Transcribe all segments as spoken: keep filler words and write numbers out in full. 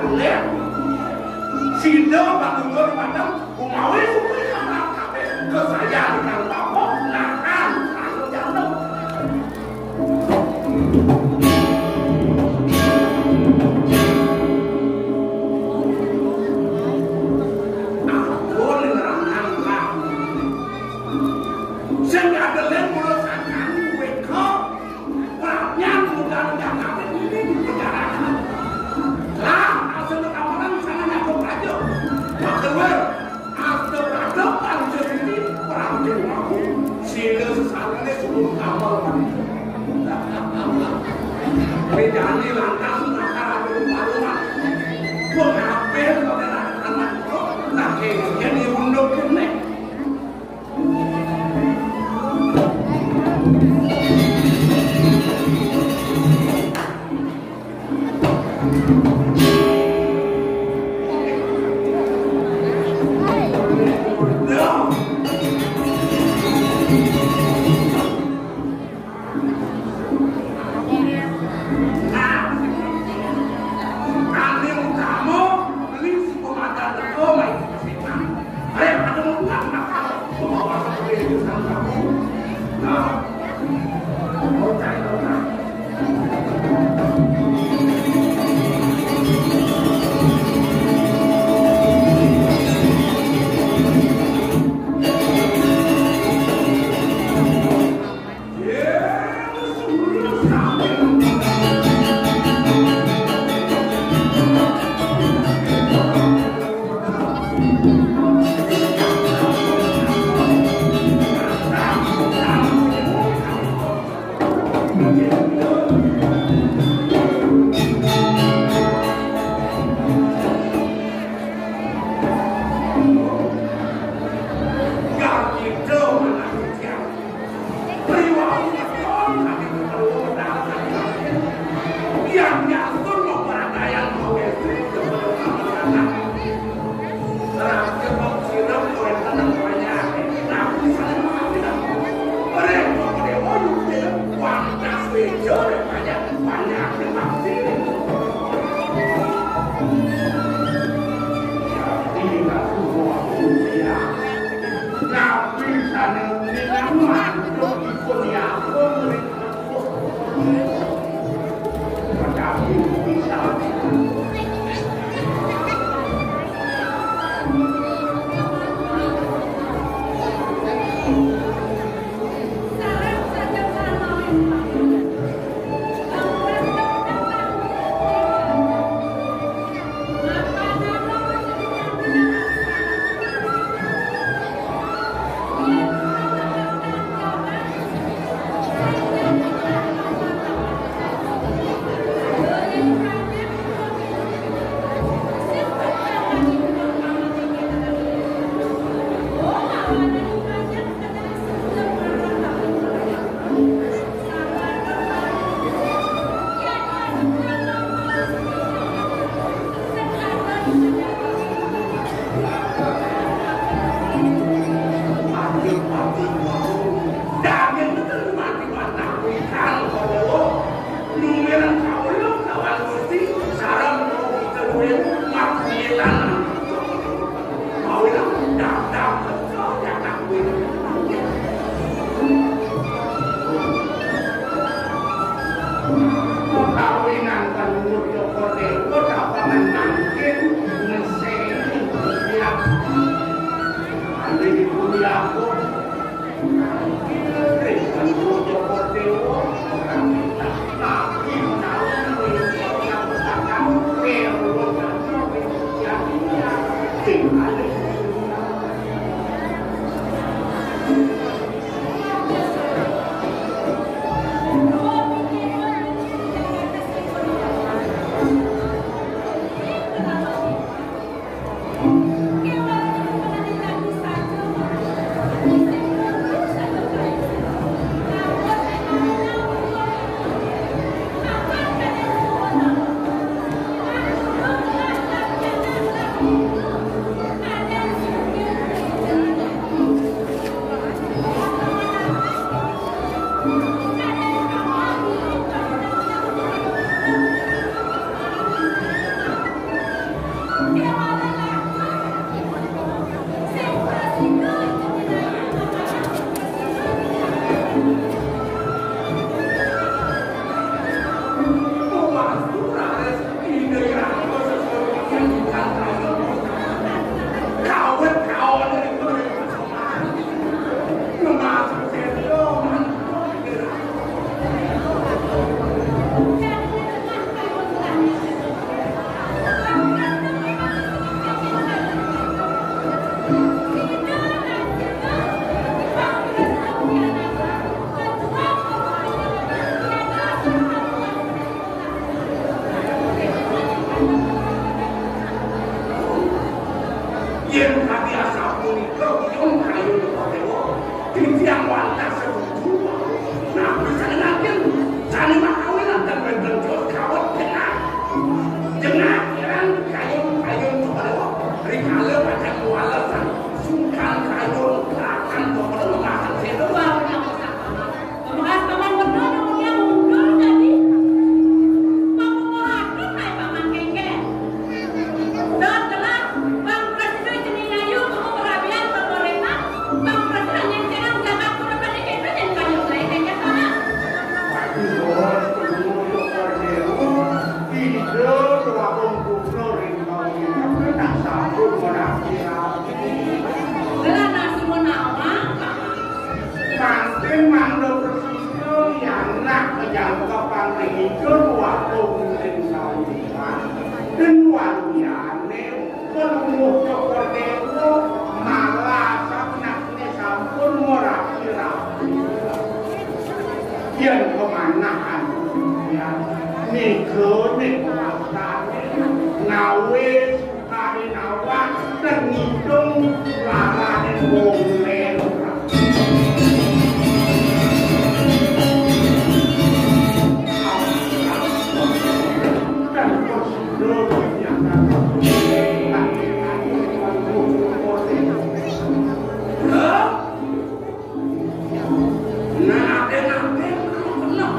Lek sida patunggal padang umawi kuwi kata kabeh kesayan kang bapa nahan kang jana. Ampun nerangan lah. Sing kadelen kula sakani weka. Prapnyan mudan jangkate ini dipenjarakan. Lah, asal kamaran sana nyakut raja. Makewer, asal ada panjir ini, panjir mau. Sila sesangane suruh kamal mandi. Bedane lantas nakar ada rumah-rumah. Wong kabeh kok ora anak kok, nah, kene unduk kene. Yang kapangrihipun waktu musim saulihan, dan waliane pelumuh Cokor Dewa malah saknakne sampun merapi-rapi. Yen kemanahan kemudian, nika ning waktane ngawe Karinawan ten ngidung larane wong lelurah. Dan kosidro dinyatakan Nah, ade-ade kena.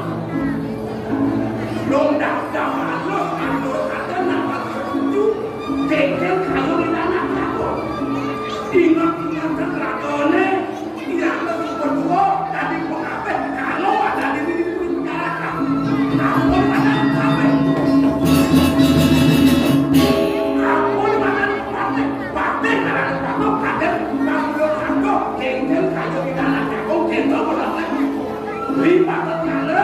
Dong dah dah halus, atur ada nama setuju. Jejer kayu di tanah jatuh. Ingat-ingat ragone, tidak ada super tua, tadi pengape, kalau ada di diri pun kalahkan. Ampun pada pengape. Ampun pada pengape. Batin aran Ratu Kadek, Ratu Ratu, Genggen Kayu Bidana Jagung, Genggen Bodoh Lagi. Lipat Nyala,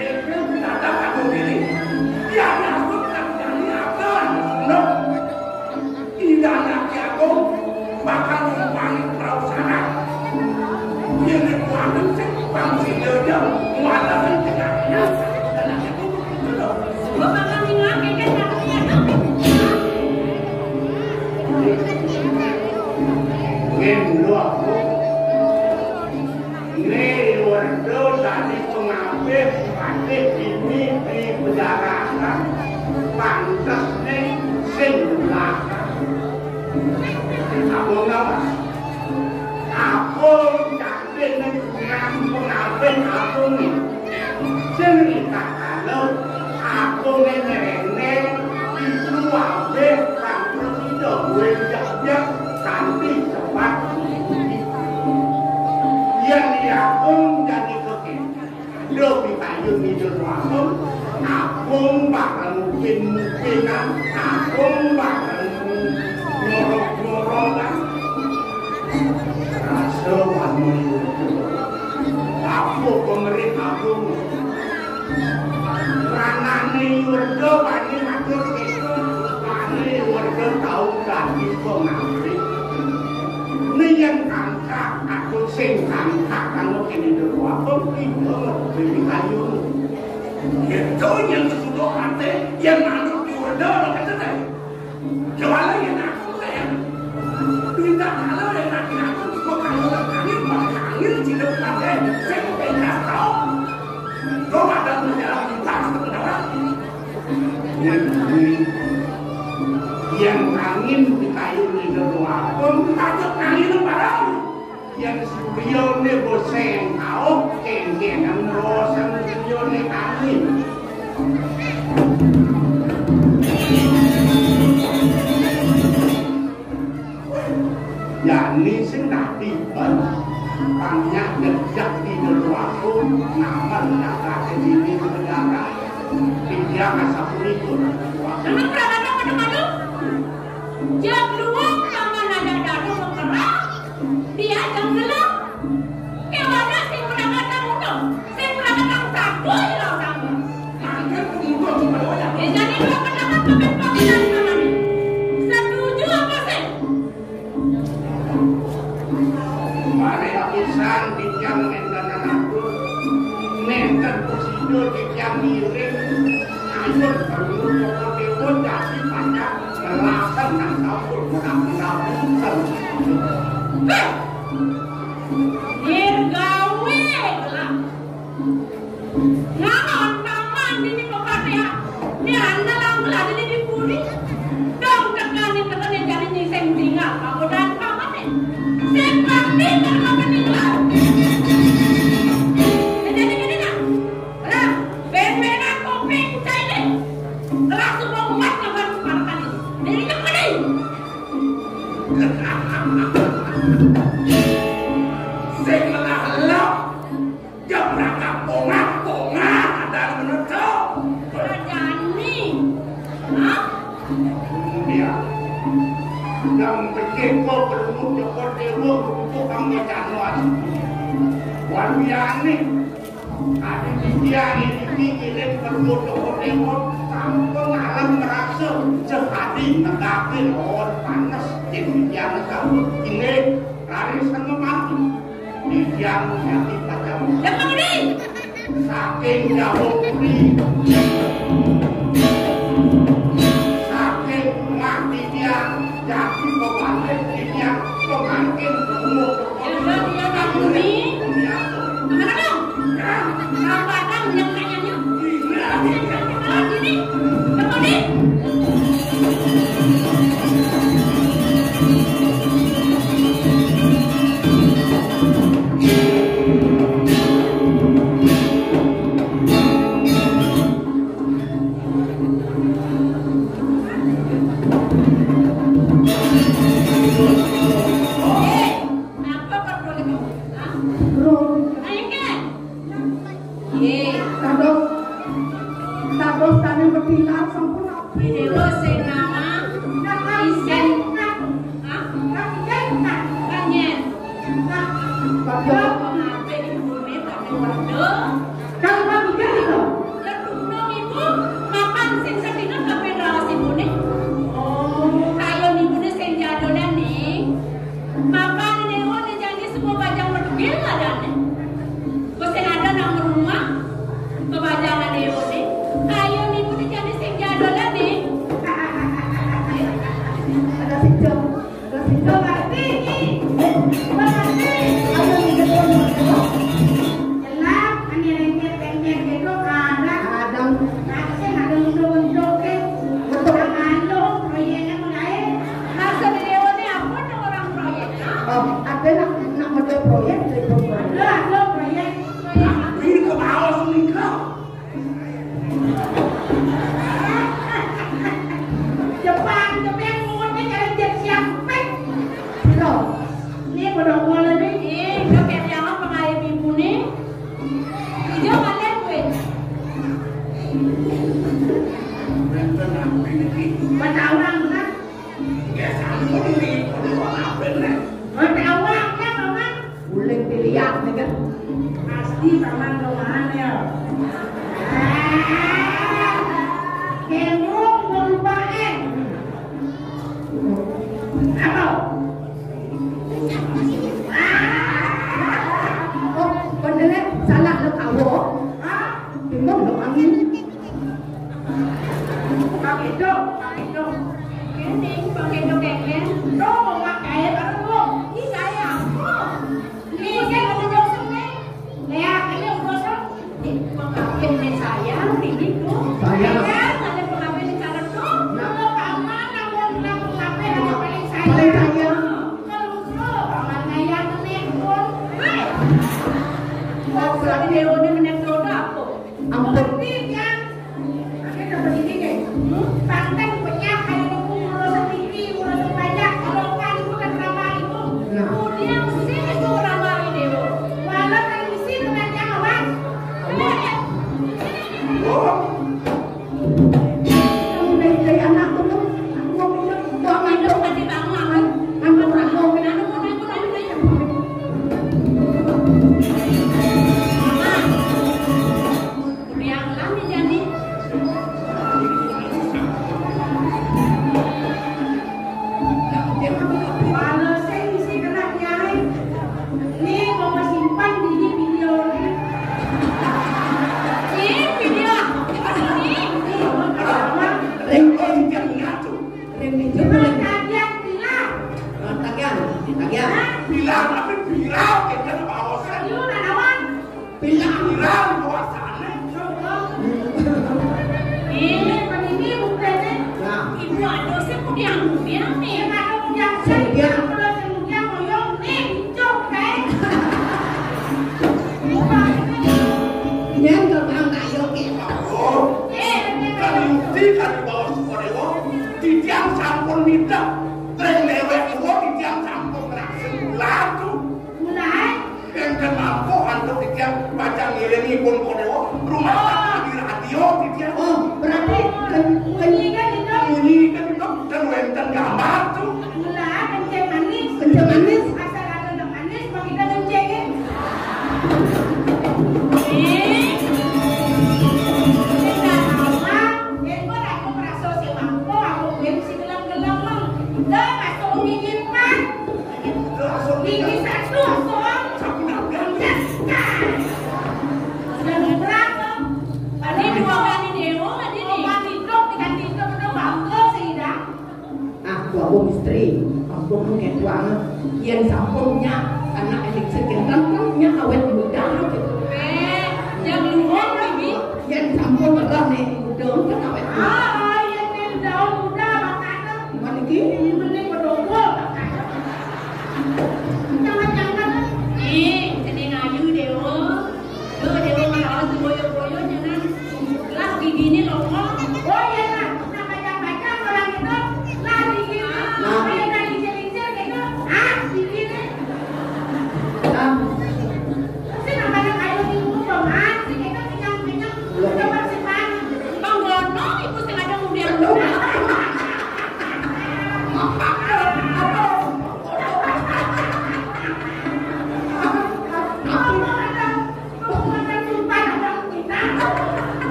Genggen Bidana Kayu Diri. Dia nyasut dan jadi apa? Loh, Idana Jagung bakal numpangi perahu sana. Ini kuaten sing bangsi jauh-jauh, kuaten tengahnya. Gwen lho aku. Ini Werdo tadi pengabih patih ini di pedalaran. Pantes ning sing belakang. Aku ngawas. Aku cak ning pengabih aku nih. Sing tak kalau aku ngerene itu abe kang presido gue jajak kanthi sepat yen aku jadi kekene. Lho, pitayun ngidul wampun, aku bakal mupin-mupinan, aku bakal nyorok-nyorokan. Rasa wani. Aku pemerintah aku. Ranane Werda wani matur kesa, wani Werda tau dadi pengabdi. Ning yen kangkak, aku sing kangkak kanggo kene dulu, aku pindah lebih kayu. Itu yang sesudah hati, yang manut di Werda, lo kata tadi. Jawara yen aku, sayang. Pindah kalau yen aku, aku, kok kalau angin, pakai angin, tidak pakai, saya mau pindah tahu. Lo ada punya pindah, sebenarnya. Yang angin di kayu ini doang, pun takut angin barang. Yen surya ne boseng, aoh kengkengan rosen surya ne angin. Yani sing dadi ben, pangyak ngejak di loro aku, namen nyatake diri negara. Pindah asapunika. Temen prabata pada malu. Jam dua paman ada dadu mekerah. Dia jam gelap. Kewana sing menangkap muda, sing menangkap satu ilo sama. Mangke pemuda cuma wayah. Eh, jadi dua pendapat pemimpin pemimpin kami. Setuju apa sih? Mari apisan titiang nenten atur, nenten prasida titiang ngiring, ayun perlu Joko Dewa dadi panjang nerasan nang sampun menang-menang. Heh! Dirgawe gelap. Ngalon paman dini pepatih. Ni anda lang gelap dini dipuri. Dong tekani tekani jadi nyiseng tinggal. Pamudahan paman ni. Sing pasti terlalu tinggal. Jadi gini nak. Lah, ben-benan kuping cai ni. Telah semua umat yang baru kepanakan ini. Ini yang mending. Sing melah elok, jam berangkat pongah, pongah, ada bener tuh. Rajani. Hah? Iya. Jam becik kok berumur jokor dewa, untuk kamu januari. Wan biani. Adi titiang niki ngiring kedua toko tengok, sampun ngalem ngerasa jehadi negake lawan panes, yen titiang negake ngiring raris ngemantu. Titiang jati pacang. Siapa ini? Saking Jawa Budi. Saking rumah titiang, jati pebalik titiang, pengantin kedua. Ya, ya, ya, ya, ini. Kemana kamu? Nampakkan yang kayaknya. Sini, sini. Kemudi. Apa perlu kamu? Hah? Ayo, kan? Ye. Dados, dados dane metilar sampun. Dewa sing nama isin. Hah? Kanyen. Padha pengape ibune pada waduh. Kalau mau mikir itu. Terus ibu makan sing sedina kabeh raos ibune. Oh, ayo ibune sing jadonan nih. Makan ini, oh, ini janji semua bajang medugil adane. Wis sing ada nang rumah, kebajangan dewe ne. Ayo niku dijani sing jadolane. Ada sing jam, ada sing jam. Berarti ini, berarti. Ayo, ini jadwal. Jelas, ini lengket-lengket gitu, ada. Ada. Nah, sing ada untung-untung, eh. Betul. Anu, proyeknya mulai. Masa dewe ne apa nang orang proyek? Oh, ada nak, nak model proyek, model proyek. Ada, ada proyek. Ini kebaos nika. Jepang, Jepang, ngomongnya kalian jadi siapa? Loh, ini bodoh bola nih. Eh, udah kayak yang apa kali ibu nih? Ijo mana gue? Bentaran, kan? Ya, sampun nih, udah mau ngapain, nih? Bentaran, kan, Paman? Uling pilihan, nih, kan? Pasti Paman ke mana, ya? Gendong, mau lupain. Apa? Oh, bener, salah lo kawo. Hah? Bingung lo angin. Pak Edo, Pak Edo. Ini, Pak Edo kengken. Lo mau pakai baru lo. Ini saya apa? Ini saya ada jauh sampai. Lihat, ini urusan. Ini pengamen saya, ini tuh. Saya. Saya ada pengamen di sana tuh. Nah. Kalau Pak Aman, namun bilang pengamen, ada paling saya. Paling saya. Kalau lo, Pak Aman, saya telepon. Hei. Mau berarti Dewa ini menek roda apa? Ampun. Ngerti, ya? Akhirnya begini, deh. Hmm? Panten punya kayak buku urusan tinggi, urusan banyak, kalau kan itu kan ramah itu. Nah. Kemudian sini tuh ramah ini, Bu. Walau kan di sini kan dia awas. Awas. Kamu dari, dari anak tuh, tuh. Aku mau minum, aku mau minum. Aduh, tadi bangun, aku. Anu, anu, anu, anu, anu, anu. Mama. Yang lami jadi. Kalau saya mesti kena nyai. Ini mau simpan di video ini. Ini video apa sih? Ini mau apa? Ring, ring, jam satu. Ring, ring, jam satu. Tagihan, bilang. Oh, tagihan, tagihan. Hah? Bilang, tapi bilang, kita bawa. Ayo, nanawan. Bilang, bilang, puasane. Ini, ini bukannya. Nah. Ibu ada sih, mau diambil, nih. Yang ada mau diambil, yang ada mau diambil, yang ngoyong, nih, cok, kayak. Yen kok mau tak yo ki. Oh, eh, kan mesti kan bawa suka dewa. Titiang sampun nitah. Tren dewek dewa, titiang sampun ngerasa laku. Mulai. Enten mampu antuk titiang pacang ngiringipun Kodewa, rumah tangga di radio titiang. Oh, berarti ken-, ken-, bunyi kan itu, bunyi kan itu, dan wenten gambar tuh. Mula kencing manis. Kencing manis. Asal ada kencing manis, mau kita kencingin. Eh, Nggih, Tuan. Yén sampun nyak, anak éling sing kénten kan nyak awet muda gitu. Eh, yang luwung iki. Yén sampun ora nek muda kan awet muda. Ah, yén nek daun muda makane. Gimana iki? Mending bedogol makane. Jangan-jangan. Ih, jeneng ayu, Dewa. Lho, Dewa, malah boyo-boyo nyenan. Lah, giginé lho, kok. Oh, iya, nah. Nah, baca-baca orang itu, lah, gigi. Nah. Kayak tadi lincir-lincir gitu. Ah, giginé. Nah. Terus namanya kayu di gunung, ah, sih, gitu, kenyang-kenyang. Coba sih, Pak. Bang Gono, ibu sengaja ngudian lu. Apa? Apa?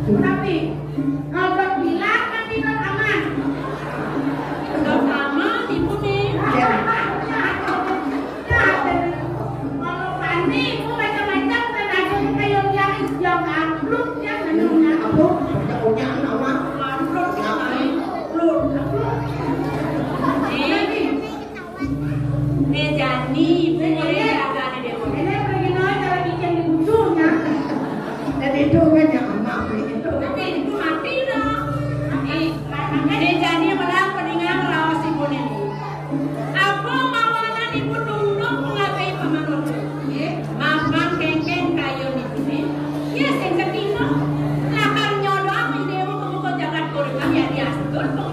Tapi, kalau bilang nanti kan aman. Kalau aman, ibu nih. Ya. Kalau panik, ibu macam-macam, kan ada yang kayak yang, yang amplop, ya, menurutnya. Amplop, punya, punya nama. Amplop, ya, amplop, amplop. Nih. Nih, jani, ibu boleh jagane deh, Bu. Ini pergi naik, kalau bikin di butuhnya. Dan itu kan yang anak, itu. Tapi itu mati, no. Mati. Nih, jani, malah peningan raos ibu nih. Apa mawanan ibu nunduk mengapai pamanut? Nggih. Mapan kengkeng kayun ibu nih. Ya, sing ketino. Lakar nyodoh, ibu ke muka jagat kurungan, ya, diastur, kok.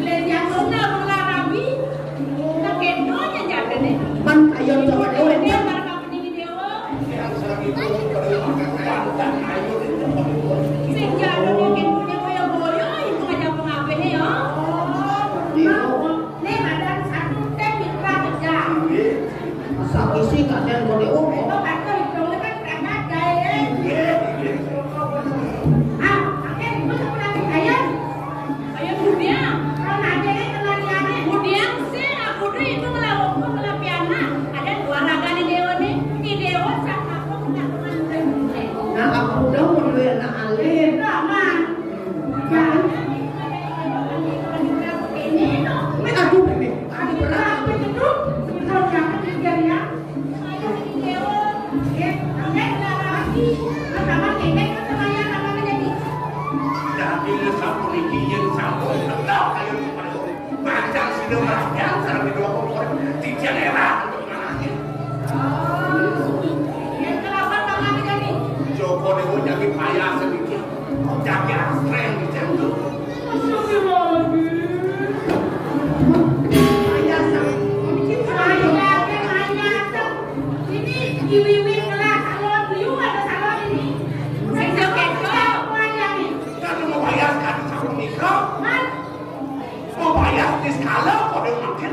Lha diastur, nggak mengalami. Nah, ketonya jagane. Man, ayo, coba dulu. Ini marang kapening dewa. Sing jadone ketonya kaya boyo, ibu ngajak pengabehe ya. Nih, badan satu tem mitra kerja. Satu sih kadang kode umum. Itu kan hitungnya kan berangkat, guys. Ah, pakai ibu sama lagi, ayo. Ayo, Budiang. Kalau nanti ini kena diare. Budiang sih, aku tuh itu ngelawak tuh kena piana. Ada dua ragane dewa nih. Di dewa sama aku kena teman gue. Nah, aku udah mau duwe anak alih. Enggak, Man. Jangan. Ini, no. Ini aku, ini. Aku berat. Aku itu, itu jangan dikejar ya. Dagingnya sampun iki, yen sampun tetep kaya pancang sida merahkan sareng dua kompor, titiang era untuk manahnya. Yen kelawan tangan iki. Joko Dewa jagi payah sedikit. Jagi astren di jenggo. Astagfirullahaladzim. Payah sedikit. Payah, payah. Ini di wiwit kelas salon, you ada salon ini. Sing joget, Kak. Wayah nih. Kan mau bayar sekali satu mikro. Man. Mau bayar di skala, kode makin.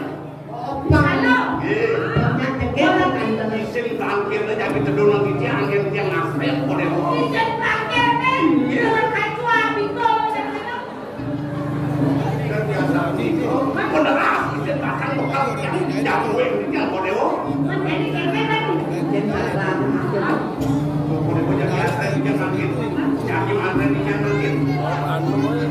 Halo. Nggih. Banyak deket dengan temen. Sing bangkit aja di tedun nang iki, angin tiang ngasrek, kode. Ijen bangkit, nih. Nggih. Dengan kayu, abito, macam-macam. Kan biasa, nih. Beneran, ijen pasang lokal, yang jagoin, yang kode. Man, ini kempen, man. Ijen pasang. Kode, kode, jangan, jangan, jangan, jangan, jangan. Kan, kode.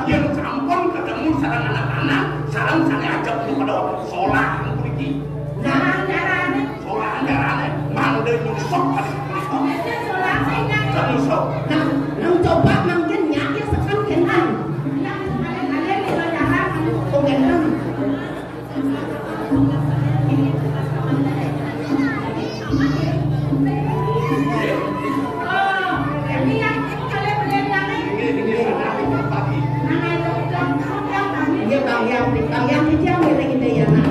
Yén sampun ketemu sareng anak-anak, sareng sané ajak pada solah mriki. Nah, carane. Solah carane, mangda nyusup kali punika. Solah sing nyusup. Nah, nang coba mangkin nyak ya seken gentan. Kalian-kalian itu cara. Oh, gentan. Nggih, Bang Yang, Bang Yang iki ngiring Indayana.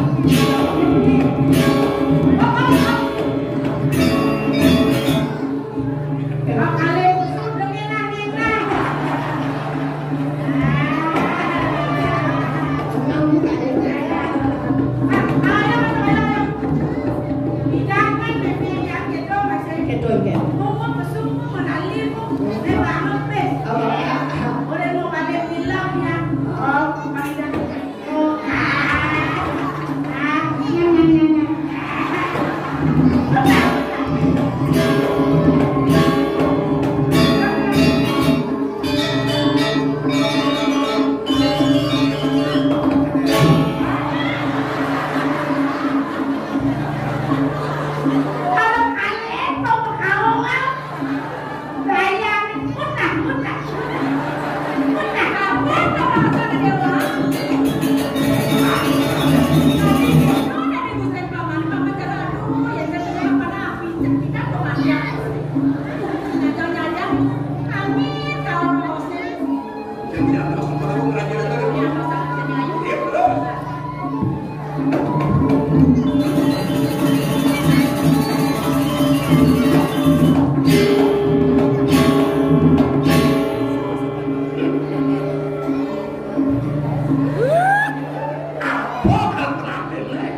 Apa kang Raden, eh?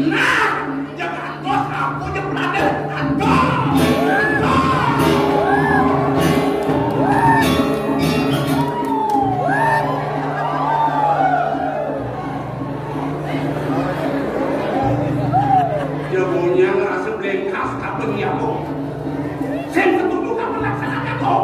Nah, ya ngantos apa ya Raden? Aduh, aduh. Ya punya ngerasa blengkas kapan ya kok. Sing setuju kapan laksanakan kok.